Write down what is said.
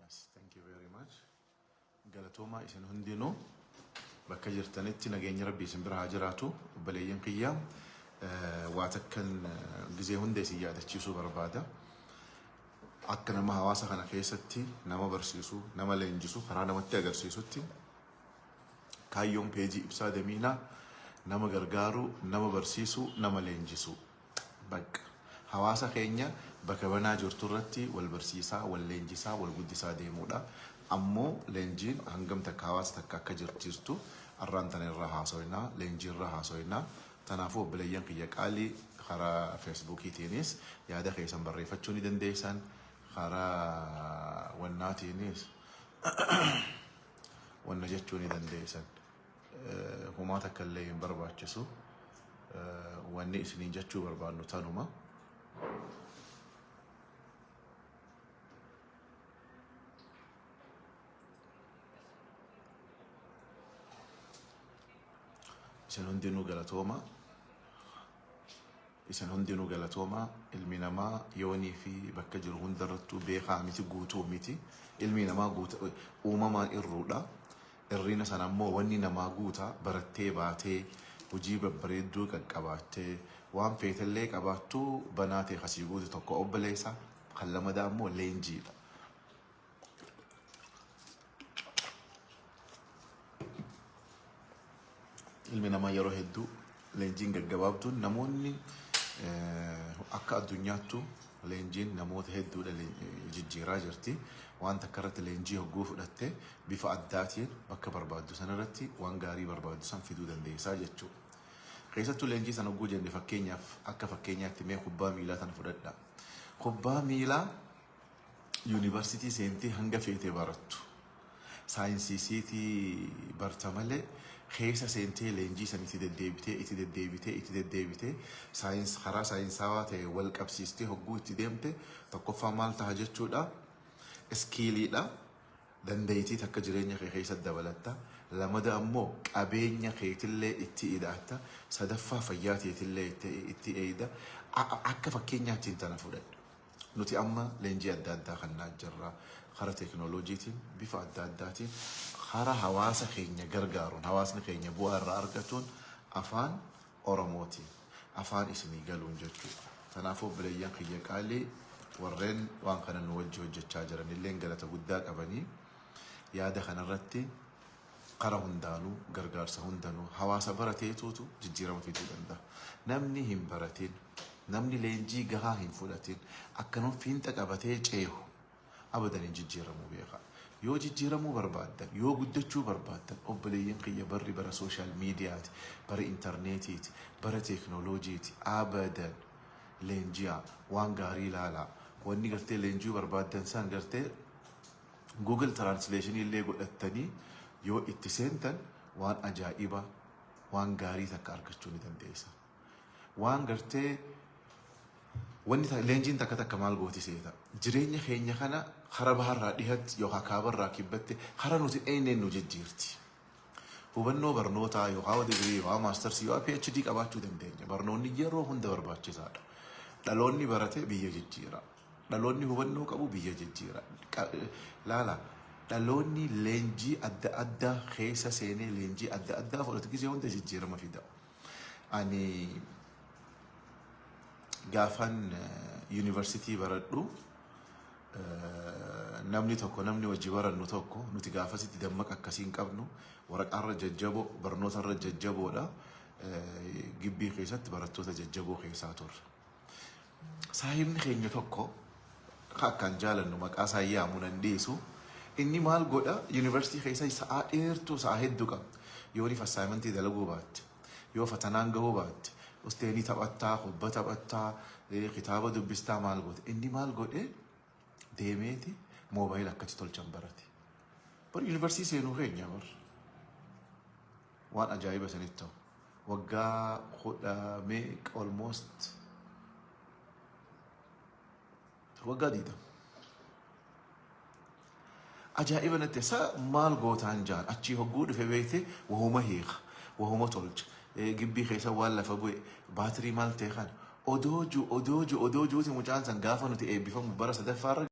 Yes, thank you very much. Galatoomaa isin hundinuu bakka jirtanitti nageenya rabbii isin bira haa jiraatu. Obboleeyyan kiyya waa takkan gizee hunda isin yaadachiisuu barbaada. Akka nama hawaasa kana keessatti nama barsiisu, nama leenjisu, karaa namatti agarsiisutti kaayyoon peejii Ibsaa Damiinaa nama gargaaru, nama barsiisu, nama leenjisu. Bakka. Hawaasa keenya bakka banaa jirtu irratti wal barsiisaa, wal leenjisaa, wal guddisaa deemuudha. Ammoo leenjiin hangam takka hawaasa takka akka jirtu arraan tana irraa haasoynaa, leenjii irraa haasoynaa. Tanaafuu obboleeyyan kiyya qaalii karaa Feesbuukiitiinis yaada keessan barreeffachuu ni dandeessan. Karaa wannaatiinis wanna jechuu ni dandeessan. Homaa takka illee hin barbaachisu. Wanni isiniin jechuu barbaannu tanuma. Isin hundinuu galatooma. Isin hundinuu galatooma. Ilmi namaa yoonii fi bakka jiru hundarrattuu beekaa miti guutuu miti. Ilmi namaa guuta uumamaan irruudha. Irriina sana ammoo wanni namaa guuta barattee baatee hojii babbareedduu qaqqabaattee waan feetellee qabaattu banaa ta'e kasii guutu tokko obboleessa kan lamadaa ammoo leenjiidha. Ilmi namaa yeroo hedduu leenjiin gaggabaabduun namoonni akka addunyaattu leenjiin namoota hedduudha jijjiiraa jirti. Waan takka irratti leenjii hogguu fudhatte bifa addaatiin bakka barbaaddu sanarratti waan gaarii barbaaddu san fiduu dandeessaa jechuudha. Keessattuu leenjii sana hogguu jenne fakkeenyaaf akka fakkeenyaatti mee kubbaa miilaa tana fudhadhaa. Kubbaa miilaa yuunivarsiitii seentee hanga feete barattu. Saayinsiisiitii barta malee keessa seentee leenjii san itti deddeebitee itti deddeebitee itti deddeebitee saayins karaa saayinsaawaa ta'e wal qabsiistee hogguu itti deemte tokkoffaa maal taha jechuudha iskiiliidha dandeettii takka jireenya kee keessa dabalatta lamada ammoo qabeenya keetillee itti ida'atta sadaffaa fayyaa teetillee itti eeyda akka fakkeenyaatti tana fudhadhu. Nuti amma leenjii adda addaa kannaa jirra. Kara teekinooloojiitiin, bifa adda addaatiin, kara hawaasa keenya gargaaruun, hawaasni keenya bu'aa irraa argatuun afaan Oromootiin, afaan isinii galuun jechuudha. Kanaafuu obboleeyyan kiyya qaalii warreen waan kana nu wajji hojjechaa jiran illeen galata guddaa qabanii yaada kanarratti kara hundaanuu gargaarsa hundanuu hawaasa barateetuutu jijjiirama fiduu danda'a. Namni hin baratin, namni leenjii gahaa hin fudhatin, akkanuma fiinxa qabatee ceehu abadan hin jijjiiramu beekaa. Yoo jijjiiramuu barbaaddan, yoo guddachuu barbaaddan, obboleeyyan kiyya barri bara sooshaal miidiyaati, bara intarneetiiti, bara teeknooloojiiti, abadan leenji'aa, waan gaarii ilaalaa, wanni gartee leenji'uu barbaaddan san gartee Google Translation illee godhattanii yoo itti seentan waan ajaa'ibaa, waan gaarii takka argachuu ni dandeessa. Waan gartee wanni leenjiin takka takka maal gooti seeta. Jireenya keenya kana kara baharraa dhihatti yookaan kaabarraa kibbatti kara nuti dheeyneen nu jijjiirti. Hubannoo barnootaa yookaan digirii yookaan maastarsii yookaan PhD qabaachuu dandeenya. Barnoonni yeroo hunda barbaachisaadha. Dhaloonni barate biyya jijjiira. Dhaloonni hubannoo qabu biyya jijjiira. Laala dhaloonni leenjii adda addaa keessa seenee leenjii adda addaa fudhatu gisee hunda jijjiirama fida. Ani gaafan yuunivarsiitii baradhu namni tokko namni wajji barannu tokko nuti gaafasitti dammaqa akkasii hin qabnu waraqaarra jajjaboo barnootarra jajjaboodha. Gibbii keessatti barattoota jajjaboo keessaa turre. Saahibni keenya tokko ka akkaan jaalannu maqaa isaa yaamu nan dhiisu. Inni maal godha yuunivarsiitii keessa sa'aa dheertuu sa'aa hedduu qaba. Yooniif assaayimentii dalaguu baatte, yoo fatanaan gahuu baatte, usteenii taphattaa, kubba taphattaa, kitaaba dubbistaa maal goote. Inni maal godhe deemeeti moobaayila akkatti tolchan barate. Bar yuunivarsiitii seenuu keenya bar waan ajaa'iba isinitti ta'u. Waggaa kudha meeqa almost waggaa 20. Ajaa'iba natti sa maal gootaan jaan achii hogguu dhufe beekte wahuma hiika wahuma tolcha gibbii keessa waan lafa bu'e baatirii maal ta'e kana odoo ju odoo ju odoo juuti mucaan san gaafa nuti eebbifamu bara sadaffaarra.